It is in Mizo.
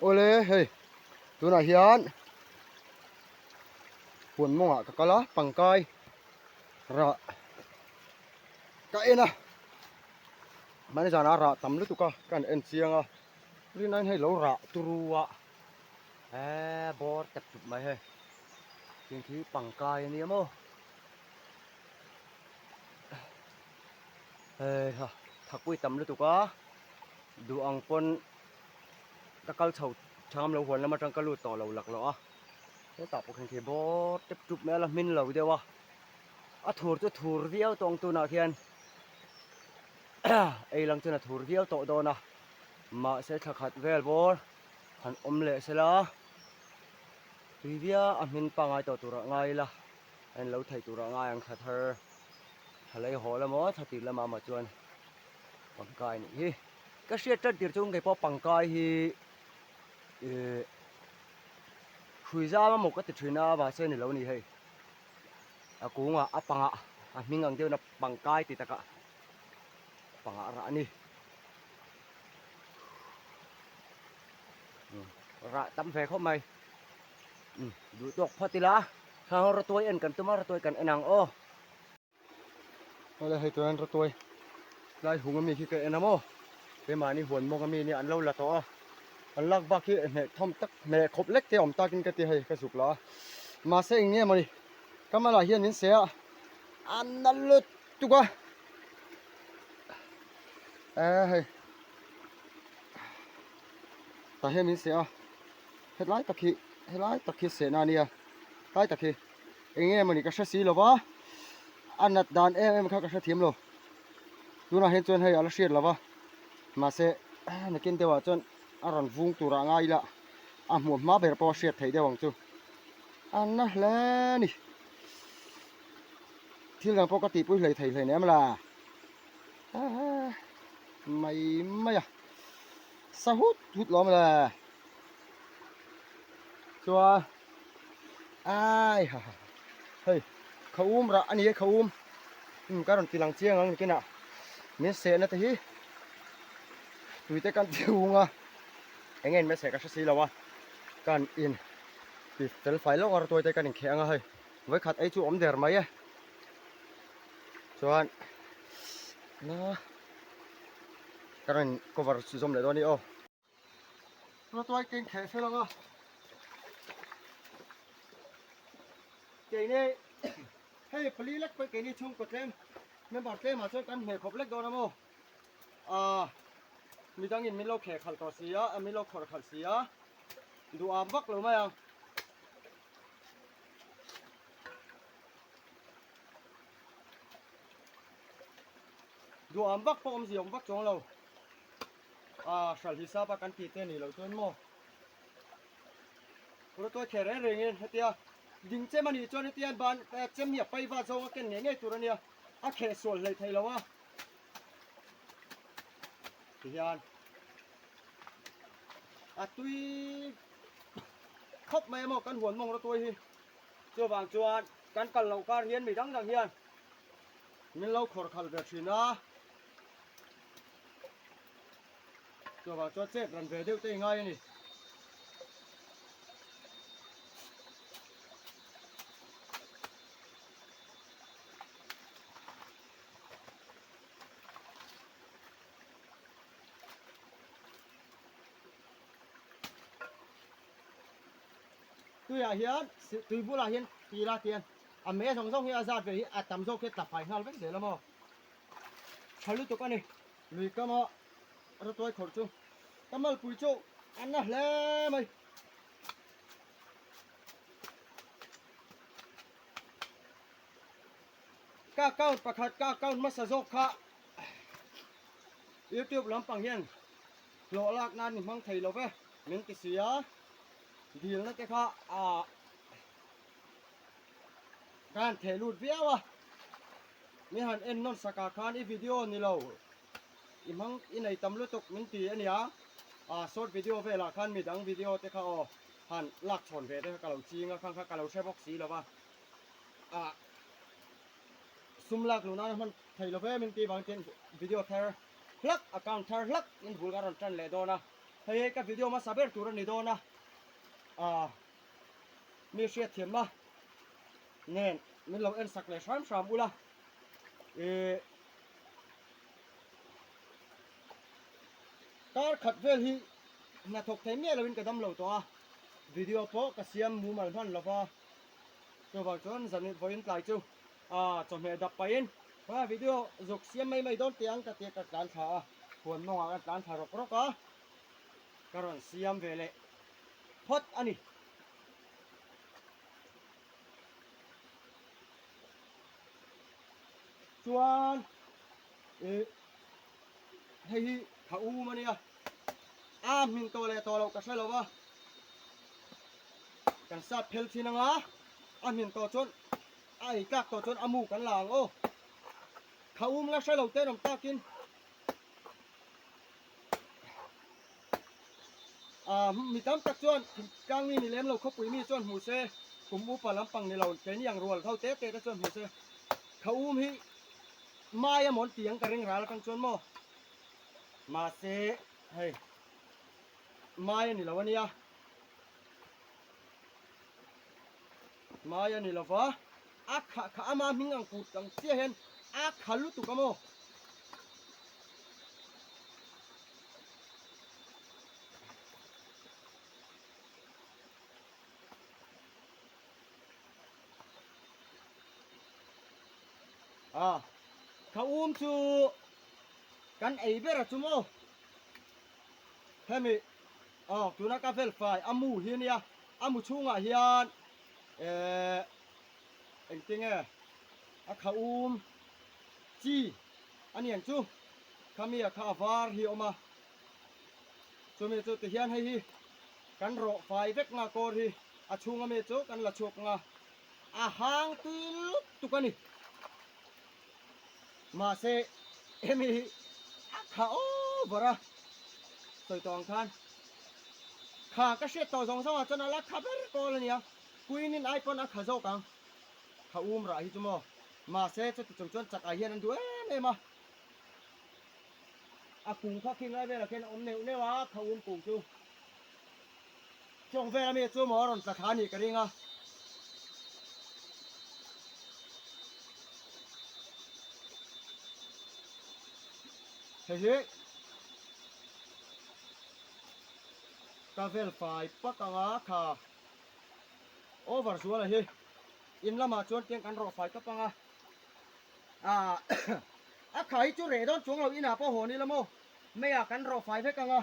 Awle hei tunah hian huan mawngah ka kal a pangkai rah ka en a mahni zanah rah tam lutuk a ka han en chiang a rinaiin hei lo rah turu a eee bawr tep tup mai hei tin khi pangkai a nia maw heiha thakpui tam lutuk a duh ang pawn ka kal chho thangam lo huan lam atang ka lut tawh lo laklawh a hetah pawh khian khi bawr tep tup mai a la hmin lo deuh a a thur chu thur viau tawh ang tunah khian ei lang chuan a thur viau tawh dawn a mahse thla khat vel bawr han awm leh sela tui viau a hmin pangngai tawh turah ngai ila a in lo thei turah ngai ang thla thar thla lei haw lamaw thla tir lamah mah chuan pangkai nih hi ka hriat tan tir chu kei pawh pangkai hi ih hrui zam amaw ka ti thin a mahse ni lo a ni hei a kungah a pangah a hming ang deuhin a pangkai ti takah pangah rah a ni rah tam ve khawp mai duh tawk phawt ila thla rawtuai en kan tum a rawtuai kan en ang aw. Awle hei tuan rawtuai tlai hung ami khi ka en a maw keimahni huan mawng ami nia an lo la tawh a an lak bak hi hneh thawm tak hneh khawp lek te a awm takin ka ti hei ka zuk la a mahse eng nge mawni ka malah hian min se a a na lutuk a eh hei tah hian min se a hetlai tak hi helai tak hi sehna a nia tlai tak hi. Eng nge mawni ka hre si lova, a nat dan em em kha ka hre thiam lo. Tunah hian chuan hei a la hriat lova, mahse nakin deuhah chuan a rawn vung turah ngai ila a hmuh hma ber pawh a hriat theih deuh ang chu. A na hle a ni. Thil dang pawh ka tihpui hlei thei hleinem la. Mai mai a, sa hut hut lawm le. Chuan. Ai ha ha hei kha um rah a ni e kha um um ka rawn ti lang chiang ang nikinah min sehna te hi tui te kan ti hung a eng nge min seh ka hre si lo a kan in ti fel fai lawk a rawtuai te kan inkheh ang a hei vawikhat ei chu awm der mai e chuan na ka rawn cover zawm leh dawn a ni aw. Rawtuai keng kheh fel ang a. Keini hei pali lek pawh keini chhungkaw tlem member tlemah chuan kan hmeh khawp lek dawn a maw. Aa midangin min lo kheh khalh tawh si a, min lo khawrh khalh si a, duham vak lo mai ang. Duham vak pawh awmzia awm vak chuang lo. A hral hisap a kan tih te ni loh chuan maw Rawtuai kher reng rengin hetia ding chem a nih chuan hetia ban chem hi a pai va zawng a ken ngei ngei tur a nia a kheh sual hlei thei lo a tihian a tui khawp mai a maw kan huan mawng rawtuai hi chuvang chuan kan kal loh kar hian mi dang dang hian min lo khawrh khalh ve thin a. Chuvang chuan chet ran ve deuh te i ngai a ni. Tuiah hian tui bulah hian tira tian a mei zawng zawng hi a zat ve hi a tam zawk hi a tla fai nghal vek zel a maw. Tha lutuk a ni. Lui kama rawtuai khawrh chu ka malpui chu a na hle mai. Ka account pakhat ka account hmasa zawk kha YouTube lampang hian hlawh lak nan i hmang thei lo ve min ti si a, dilna te kha ah ka han theh lut viau a. Mi han en nawn sak ah khan i video ni lo i hmang i nei tam lutuk min ti a nia ah short video vel ah khan midang video te kha aw han lak chhawn ve te kha ka lo ching a khang kha ka lo hre bawk si lo va ah sum lak luh nan a hman thei lo ve min ti vang chuan video thar hlak account thar hlak in bul ka rawn tan leh dawn a. Hei ka video hmasa ber tur a ni dawn a, ah mi hriatthiamna nen min lo en sak leh hram hram ula ih kar khat vel hi hnathawk thei miah loin ka dam lo tawh a, video pawh ka siam mumal hman lo va, chuvang chuan zan vawiin tlai chu ah chawhmeh dap pahin kha video zuk siam mai mai dawn teh ang ka tia ka tlan thla a, huan mawngah ka tlan thla rawk rawk a, ka rawn siam ve leh phawt a ni. Chuan ih hei hi tha um a nia, a hmin tawh leh tawh loh ka hre lo va, kan sat phel thin anga a hmin tawh chuan a ei tlak tawh chuan a mu kan la ang aw. Tha um la hre lo te an awm takin Ah mi tam tak chuan thingtlang mi ni lem lo khawpui mi chuan hmu se kum upa lampang ni lo keini ang rual ho te te te chuan hmu se kha um hi mai a mawn ti ang ka ring ral atang chuan maw mahse hei mai a ni lo a nia mai a ni lo va a kha kha ama hming ang kut ang chiah hian a kha lutuk a maw. A kha um chu kan ei ber a chu maw hemi aw tuna ka vel fai a mu hi ania a mu chhungah hian eh engtinge a kha um chi a ni ang chu khami a kha a var hi a awm a chumi chu tihian hei hi kan rawh fai vek nga kawr hi a chhung ami chu kan la chhuak nga a hang tui lutuk a ni mahse hemi hi a kha over a sawi tawh ang khan kha ka hriat tawh zawng zawng ah chuan a la kha ber kawl a nia queen in ai pawn a kha zawk ang kha um rah hi chu maw. Mahse chuti chung chuan chak ah hian an duh em em a, a kung kha khing lai velah khian a awm neuh neuh a, kha um kung chu chawng vel ami chu maw a rawn tla thla a nih ka ring a. Hei hi ka vel fai pak anga kha over zuala hi. In lamah chuan tiang kan rawh fai tawp ang a, ah a kha hi chu reh dawn chuang lo inah pawh haw ni la maw meiah kan rawh fai vek ang a.